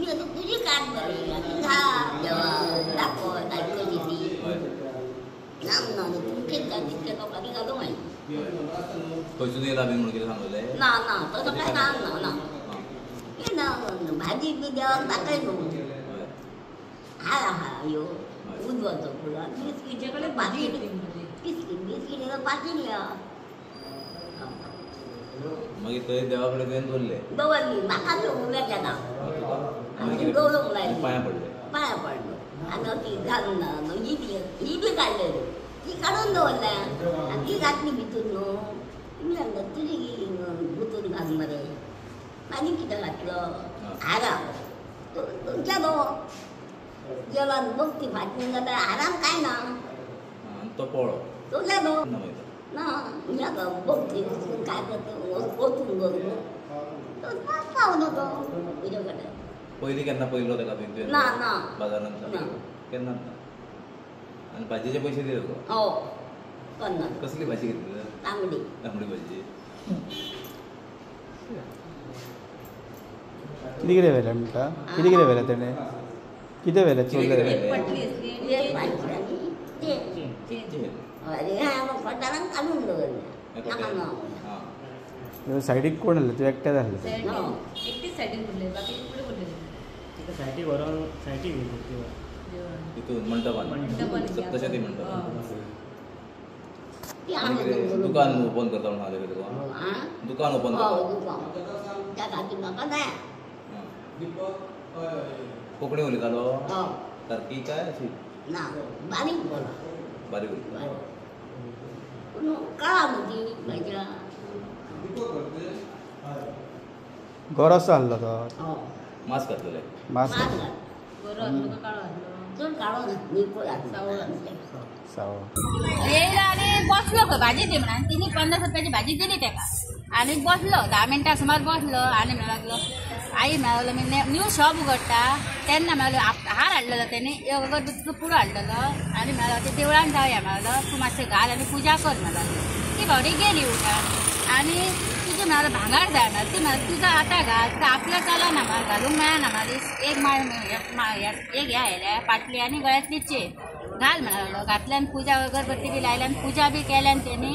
मी आता तुझी काढ बरी आनी घाल देवा दाखव कशी ती. ना ना तुमचेच जाय तितल्या लोकांनी घालूंक जाय. खंयसून येयला बी म्हणून कितें सांगलें? ना ना तसो कांय ना ना ना ना भाजी बी देवाक दाखय न्हू. हार आहा ह्यो उजवाचो फुलां बिस्कीट पाकीट बिस्कीट बिस्कीट पाकीट या. मागीर थंय देवा कडेन तुवें दवरले? दवरली म्हाका उमेद जाता आनी दवरूंक लायली. पांयां पडले? पांयां पडलो आनी ती घालून ही बी ही बी काडलेली ती काडून दवरल्या आनी ती घातली भितून न्हू. तुमी सांगता तुजी गुंतून घाल मरे. आनी कितें घातलो हारा तो गेलो गेलो बघ ती फाटल्यान जाल्यार हारान कांय ना. तो पळ्ळो तो गेलो ना बघ थंय वचून काय करता वचून करून तो पावलो तो तुजे कडेन. पयलीं केन्ना पयलो ताका तुवें? ना ना बाजारांत केन्ना ना. आनी भाजयेचे पयशे दिले तुका? हो 50. कसली भाजी घेतली? तांबडी. तांबडी भाजी. कितें कितें व्हेलें म्हणटा? कितें कितें व्हेलें तेणें? कितें व्हेलें? चोरलें? काडून दवरलें. सायडीक कोण आसलें? तूं एकटें आसलें? एकटीच सायडीक उरलें, बाकी फुडें उरलें. सायडीक व्हरोन सायडीक तितून मंटपान सप्तशती मंटपान दुकान ओपन करता म्हणून सांगलें तुका? दुकान ओपन करता. त्या खातीर म्हाका जाय. कोंकणी उलयतालो सारकी काय अशी? ना बारीक बोला. बारीक उलयता. पूण कळा न्हू ती म्हज्या. गोरोसो आसलो तो? मास्क घातलेलें. मास्क गोरो आसलो काय काळो आसलो? चड काळो ना, निकोल आसलो. येयलो आनी बसलो खंय भाजी दी म्हणून. तिणी 50 रुपयाची भाजी दिली तेका आनी बसलो 10 मिनटां सुमार बसलो. आनी म्हणूंक लागलो आई म्हणूंक लागलो मी न्यू शॉप उगडटा तेन्ना म्हणलो हार हाडलेलो तेणी अगरबत्तीचो पुडो हाडलेलो आनी म्हणलो ते देवळान जावया म्हणलो तूं मातशें घाल आनी पुजा कर म्हणलो. ती बावडी गेली उठा आनी तुजें म्हणलो भांगर जाय म्हणल्यार ती म्हणल्यार तुजो आतां घाल तुका आपल्या चलना म्हाका घालूंक मेळना म्हाका एक माळ एक ह्या आयल्या पाटली आनी गळ्यांतली चेन घाल म्हणूंक लागलो. घातल्यान पुजा अगरबत्ती बी लायल्यान पुजा बी केल्यान तेणी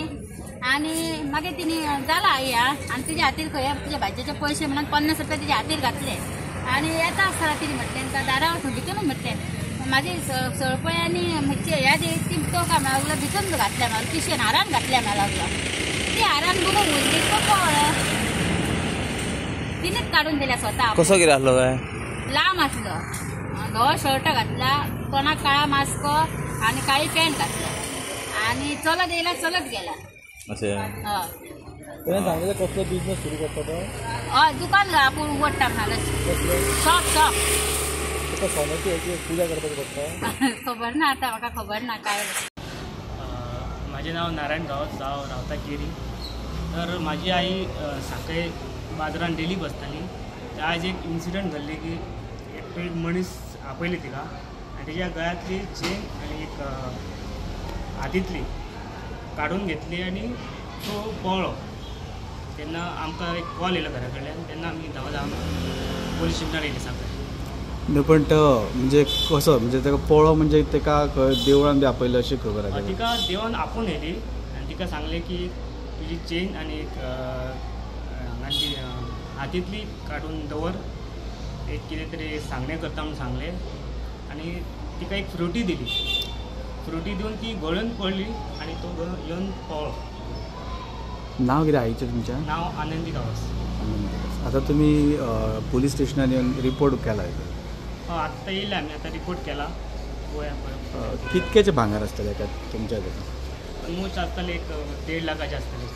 आनी मागीर तिणी जाला आई हा आनी तुज्या हातीर खंय तुज्या भाजयेचे पयशे म्हणून 50 रुपया तिच्या हातीर घातले. आनी येता आसतना तिणें म्हटलें दारा वचून भितूनच म्हटलें म्हाजी सळपय आनी ह्या दी ती तो काय म्हणूंक लागलो भितून घातल्या म्हणून पिशेन हारान घातल्या म्हणूंक लागलो. ती हारान बघून उरली तो पळ्ळो तिणेच काडून दिल्या स्वता. कसो कितें आसलो काय? लांब आसलो, धवो शर्ट घातला, तोंडाक काळा मास्क आनी काळी पॅन्ट घातल्या आनी चलत येयला चलत गेला. अशें तेणें सांगलें कसलो बिजनेस सुरू करता तो? हय दुकान आपूण उगडटा म्हणालो. Shop shop. तुका सोन्याची हेची पुजा करपाची पडटा? खबर ना आतां म्हाका खबर ना काय. म्हाजें नांव नारायण गांवस, हांव रावता केरी. तर म्हाजी आई सांखळे बाजारान डेली बसताली. तर आयज एक इन्सिडंट घडली की एक मनीस आपयली तिका आनी तेज्या गळ्यांतली चेन आनी एक हातींतली काडून घेतली आनी तो पळ्ळो. तेन्ना आमकां एक कॉल येयलो घरा कडल्यान, तेन्ना आमी धांव धांव पोलीस स्टेशनार येयले सांखळे. न्हू पण तो म्हणजे कसो म्हणजे ताका पळ्ळो म्हणजे ताका देवळान बी आपयलो अशी खबर आसा? तिका देवान आपोवन येयली आनी तिका सांगलें की तुजी चेन आनी एक हांगाची हातींतली काडून दवर, एक कितें तरी सांगणें करता म्हूण सांगलें आनी तिका एक फ्रुटी दिली. फ्रुटी दिवन ती गळून पडली आनी तो येवन पळ्ळो. नांव कितें आईचें तुमचें? नांव आनंदी गांवस. आतां तुमी पोलीस स्टेशनार येवन रिपोर्ट केला? हय आत्तां येयले आमी, आतां रिपोर्ट केला. कितक्याचें भांगर आसतलें काय तुमच्या ऑलमोस्ट आसतलें एक 1.5 लाखाचें आसतलें.